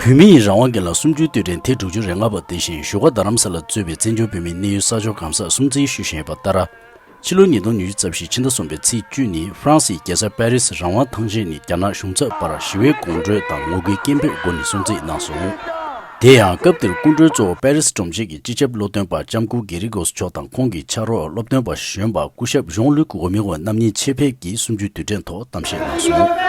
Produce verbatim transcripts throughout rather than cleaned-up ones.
བོད་མིའི་རང་དབང་སྒེར་ལངས་གསུམ་བཅུའི་དུས་དྲན་ཐེངས་དྲུག་ཅུ་རེ་ལྔ་པ་དེ་བཞིན་བཞུགས་སྒར་རྡ་རམ་ས་ལར་གཙོས་པའི་བཙན་བྱོལ་བོད་མིའི་གནས་ཡུལ་ས་ཕྱོགས་གང་སར་སྲུང་བརྩི་ཞུ་བཞིན་ཡོད་པ་ལྟར། ཕྱི་ལོ་ཉིས་སྟོང་ཉི་ཤུ་རྩ་བཞི་ཕྱི་ཟླ་གསུམ་པའི་ཚེས་བཅུ་ཉིན་ཧྥ་རན་སིའི་རྒྱལ་ས་པེ་རི་སི་རང་དབང་ཐང་ཆེན་ནས་རྒྱ་ནག་གཞུང་ཚབ་བར་ཞི་བའི་དགོང་དྲོ་དང་ངོ་རྒོལ་སྐད་འབོད་སྒོ་ནས་སྲུང་བརྩི་གནང་སོང་། དེ་ཡང་སྐབས་དེར་སྐུ་མགྲོན་གཙོ་བོ་པེ་རི་སི་སྒྲོམ་གཞིས་ཀྱི་སྤྱི་ཁྱབ་སློབ་སྟོན་པ་ལྕམ་སྐུ་གྷེ་རི་གོ་སི་མཆོག་དང་ཁོང་གི་ཕྱག་རོགས་སློབ་སྟོན་པ་གཞོན་པ་སྐུ་ཞབས་ཇོང་ལུག་གོ་མི་ཝོ་རྣམ་གཉིས་ཆེད་ཕེབས་ཀྱིས་གསུམ་བཅུའི་དུས་དྲན་ཐོག་གཏམ་བཤད་གནང་སོང་།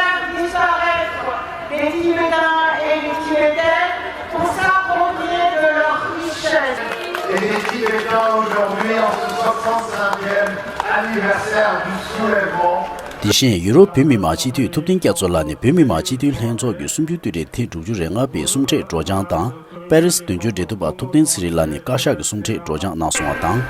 Et les Tibétains aujourd'hui en ce soixante-cinquième anniversaire du soulèvement. དེ་བཞིན་ཡུ་རོབ་བོད་མི་མང་སྤྱི་འཐུས་ཐུབ་བསྟན་རྒྱ་མཚོ་ལགས་ནས་བོད་མི་མང་སྤྱི་འཐུས་ལྷན་ཚོགས་ཀྱི་གསུམ་བཅུའི་དུས་དྲན་ཐེངས་དྲུག་ཅུ་རེ་ལྔ་པའི་གསུང་འཕྲིན་སྒྲོག་སྦྱང་དང་། པེ་རི་སི་དོན་གཅོད་འབྲེལ་མཐུད་པ་ཐུབ་བསྟན་ཚེ་རིང་ལགས་ནས་བཀའ་ཤག་གི་གསུང་འཕྲིན་སྒྲོག་སྦྱང་གནང་སོང་བ་དང་།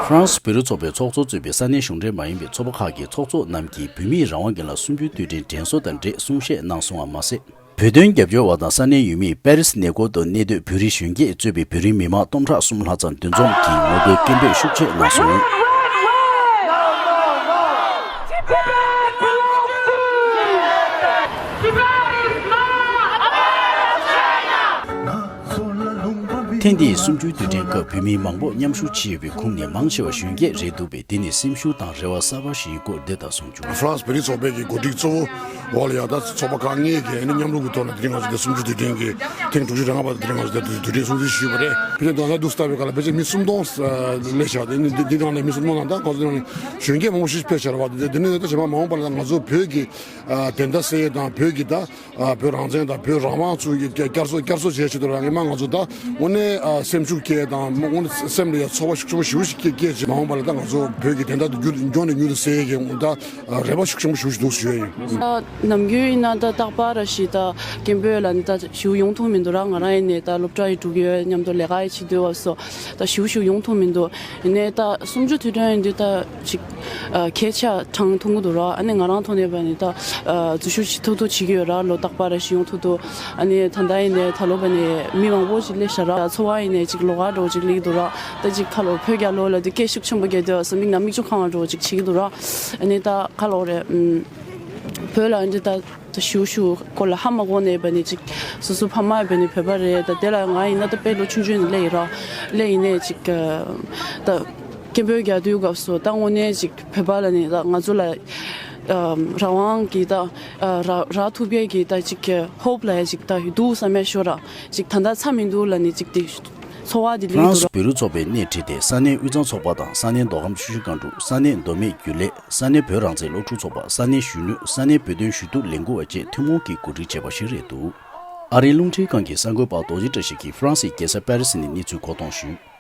ཧྥ་རན་སི་བོད་རིགས་ཚོགས་པའི་ཚོགས་གཙོ་གཙོས་པའི་ས་གནས་གཞུང་འབྲེལ་མ་ཡིན་པའི་ཚོགས་པ་ཁག་གི་ཚོགས་གཙོ་རྣམས་ཀྱིས་བོད་མིའི་རང་དབང་སྒེར་ལངས་གསུམ་བཅུའི་དུས་དྲན་དྲན་གསོ་དང་འབྲེལ་གསུང་བཤད་གནང་སོང་བ་མ་ཟད། བོད་དོན་རྒྱབ་སྐྱོར་བ་དང་ས་གནས་ཡུལ་མིས་པེ་རི་སི་གནས་སྐོར་དུ་གནས་སྡོད་བོད་རིགས་གཞོན་སྐྱེས་གཙོས་པའི་བོད་རིགས་མི་མང་སྟོང་ཕྲག་གསུམ་ལྷག་ཙམ་འདུ་འཛོམས་ཀྱིས་ངོ་རྒོལ་སྐད་འབོད་ཤུགས་ཆེ་གནང་སོང་། ཐེངས་འདིའི་གསུམ་བཅུའི་དུས་དྲན་སྐབས་བོད་མི་མང་པོ་མཉམ་ཞུགས་བྱས་ཡོད་པའི་ཁོངས་ནས་མང་ཆེ་བ་གཞོན་སྐྱེས་རེད་འདུག་པས། དེ་ནི་སེམས་ཤུགས་དང་རེ་བ་གསར་པ་ཞིག་ཡིན་སྐོར་འདི་ལྟར་གསུངས་བྱུང་། ཧྥ་རན་སི་བོད་རིགས་ཚོགས་པའི་གི་གོ་སྒྲིག་གཙོ་བོ་འོག་ལ་ཡང་ད་ཚོགས་པ་ཁག་ལྔའི་གི་ཨ་ནི་མཉམ་རུབ་ཀྱི་ཐོག་ནས་དེ་རིང་ང་ཚོ་འདི་གསུམ་བཅུའི་དུས་དྲན་གྱི་ཐེངས་དྲུག་ཅུ་རེ་ལྔ་པ་དེ་དེ་རིང་ང་ཚོ་འདི་དུས་དྲན་སྲུང་བརྩི་ཞུས་པ་རེད། ཕྱི་ལོ་ཉིས་སྟོང་ཉི་ཤུ་རྩ་བཞི་ལོའི་སྐབས་ལ་ཕལ་ཆེར་མི་སུམ་སྟོང་སླེབས་བཞག་དེ་ནི་འདི་འདི་ནང་ནས་མི་སུམ་སྟོང་ནང་ད་ང་ཚོ་ནང་ནས་གཞོན་སྐྱེས་མང་པོ་ཞིག་ཕེབས་བཞག་རེད་བ། དེ་དེ་ནི་ད་ཕྱི་མ་མ་འོངས་པ་ལ་ང་ཚོ་བོད་ཀྱི་ཨ་བདེན་མཐའ་གསལ་ཡས་དང་བོད་ཀྱི་ད་ཨ་བོད་རང་བཙན་དང་བོད་རང་དབང་ཚུལ་གྱི་བསྐྱར་གསོ་བསྐྱར་གསོ་བྱེད་ཆེད་དུ་རང་ངེས་མ་ང་ཚོ་ད་དངོས་གནས་ཨ་སེམས་ཤུགས་སྐྱེས་དང་དངོས་གནས་སེམས་ལ་ཡ་ཚོར་བ་ཤུགས་ཆེན་པོ་ཞེ་པོ་ཞིག་སྐྱེས་སྐྱེས་ཆེད་མ་འོངས་པ་ལ་ད་ང་ཚོ་བོད་ཀྱི་བདེན་མཐའ་དེ་མྱུར་མགྱོགས་ནས་མྱུར་དུ་གསལ་ཡས་ཀྱི་ད་རེ་བ་ཤུགས་ཆེན་པོ་ཞེ་པོ་ཞིག་འདུག་ཞུ་ཡ་ཡིན། ད་ནམ་རྒྱུན་ཡིན་ན་ད་རྟག་པར་ར་ཞིག་ད་སྐད་འབོད་ལ་ནི་ད་ཞུ་ཡོང་ཐུབ་མི་འདུག་ར། ང་རང་ཡིན་ནས་ད་སློབ་གྲྭ་ཡི་འགྲོ་གི་ཡོད། མཉམ་དུ་ལས་ཀ་ཡི་བྱེད་དུས་བ་སོ་ད་ཞུ་ཞུ་ཡོང་ཐུབ་མི་འདུག་ཡིན་ནའི་ད་གསུམ་བཅུ་དུས་དྲན་ཡིན་དུས་ད་ཅིག་ཨ་གལ་ཆེ་དྲང་མཐོང་གི་འདུག་ར། ཨ་ནི་ང་རང་ཐོག་ནས་བ་ནི་ད་ཨ་འཛུལ་ཞུགས་ཐུབ་ཐུབ་བྱེད་ཀྱི་ཡོད་ར། ལོ་རྟག་པར་ར་ཞིག་ཡོང་ཐུབ་ཐུབ། ཨ་ནི་ད་ལྟ་ཡིན་ནའི་ད་ལོ་བ་ནི་མི་མང་པོ་ཞིག་སླེབས་ཤག་ར། ཚོར་བ་ཡིན་ནའི་ཅིག་ལོགས་ཀ་འདྲ་བོ་ཅིག་སླེབས་ཀྱི་འདུག་ར། ད་ཅིག་ཁ་ལོ་བོད་རྒྱལ་ལོ་ལ་དེ་སྐད་ཤུགས་ཆེན་པོ་རྒྱག་དུས་བ་སོ་མིག་ནང་མིག་ཆུ་གང་བ་འདྲ་བོ་ཅིག་བྱེད་ཀྱི་འདུག་ར། ཨ་ནི་ད་ཁ་ལོ་རེད། ཨམ་བོད་ལ་འདི་ད་ད་ཞུ་ཞུ་སྐོར་ལ་ཧ་མ་གོ་ནས་བ་ནི་ཅིག་སོ་སོ་ཕ་མ་བ་ནི་བོད་པ་རེད། ད་དེ་ལ་ང་ཡིན་ན་ད་དཔེ་ལོ་ཆུང་ཆུང་ནས་སླེབས་ཡིན་ར། སླེབས་ཡིན་ནས་ཅིག་ད་སྐད་འབོད་རྒྱག་དུས་སྐབས་སུ་ད་དངོས་གནས་ཅིག་བོད་པ་ལ་ནི་ད་ང་ཚོ་ལ་ཨམ་རང་དབང་གི་ད་ཨ་རག་རག་ཐུབ་ཡས་ཀྱི་ད་ཅིག་ཧོབ་ལ་ཡ་ཅིག་ད་འདུག་བསམ་ཡ་ཤོར་ར། ཅིག་ད་ལྟ་ཚར་མི་འདུག་ལ་ནི་ཅིག་དེ་ཚོར་བ་དེ་ཧྥ་རན་སི་སླེབས་འདུག་ར། བོད་རིགས་ཚོགས་པའི་སྣེ་ཁྲིད་དེ་ས་གནས་དབུས་གཙང་ཚོགས་པ་དང་ས་གནས་མདོ་ཁམས་ཆུ་བཞི་སྒང་དྲུག་ས་གནས་མདོ་སྨད་རྒྱུན་ལས། ས་གནས་བོད་རང་བཙན་སློབ་ཕྲུག་ཚོགས་པ། ས་གནས་གཞོན་ནུ། ས་གནས་བོད་དོན་ཞུ་གཏུག་ལས་འགུལ་བ་བཅས་ཐུན་མོང་གིས་གོ་སྒྲིག་བྱས་པ་ཞིག་རེད་འདུག་ཨ་རིའི་རླུང་འཕྲིན་ཁང་གི་གསར་འགོད་པ་རྡོ་རྗེ་བཀྲ་ཤིས་ཀྱིས་ཧྥ་རན་སིའི་རྒྱལ་ས་པེ་རི་སི་ནས་གནས་ཚུལ་མཁོ་གཏོང་ཞུས།